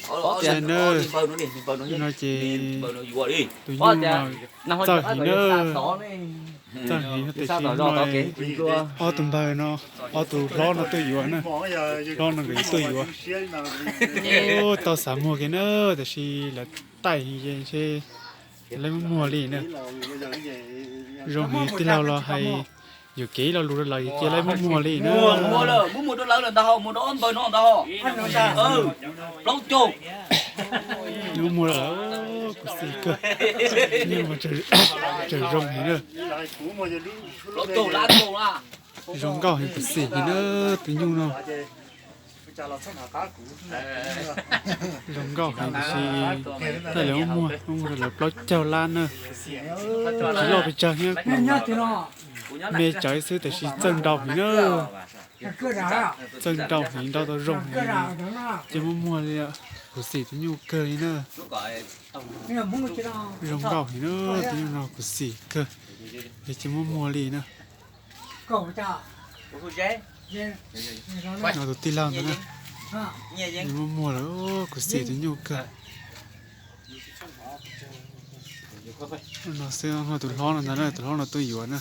Ntshai na. No ces tus nyuj no txawj heev na. Txawj heev tiam sis no ob tug npawg no, ob tug hlob no tuaj yuav na. Hlob no nkawd tuaj yuav. Tau xav muag kiag na, tiam sis lawv taij heev ces ntshe lawv muab muag li na. Zoo heev, tij laug los hais yuam kev lo lus rau lawv ces cia lawv muab muag li na. Muab muag rau lawv ntag ho, muag rau ob npawg no ntag ho. Plaub caug. Muab muag rau lawv, kuv xis kawg. Nyuj mas tseem zoo heev na. Zoo nkauj heev, kuv xis heev na, tus nyuj no. Zoo nkauj heev tiam sis tij laug muab muag, muab muag rau lawv plaub caug lab na. Tsis loj pes tsawg thiab, me tsawv xwb tiam sis txawj nrau heev na. Txawj nrau heev, nrau tau zoo heev, ces muab muag li. Kuv xis tus nyuj kawg li na. Zoo nkauj heev na, tus nyuj no kuv xis kawg, ces muab muag li na. No tus tij laug ntawd na, muab muag lawm, kuv xis tus nyuj kawg. No xwb, tus hlob no ntag na, tus hlob no tuaj yuav na.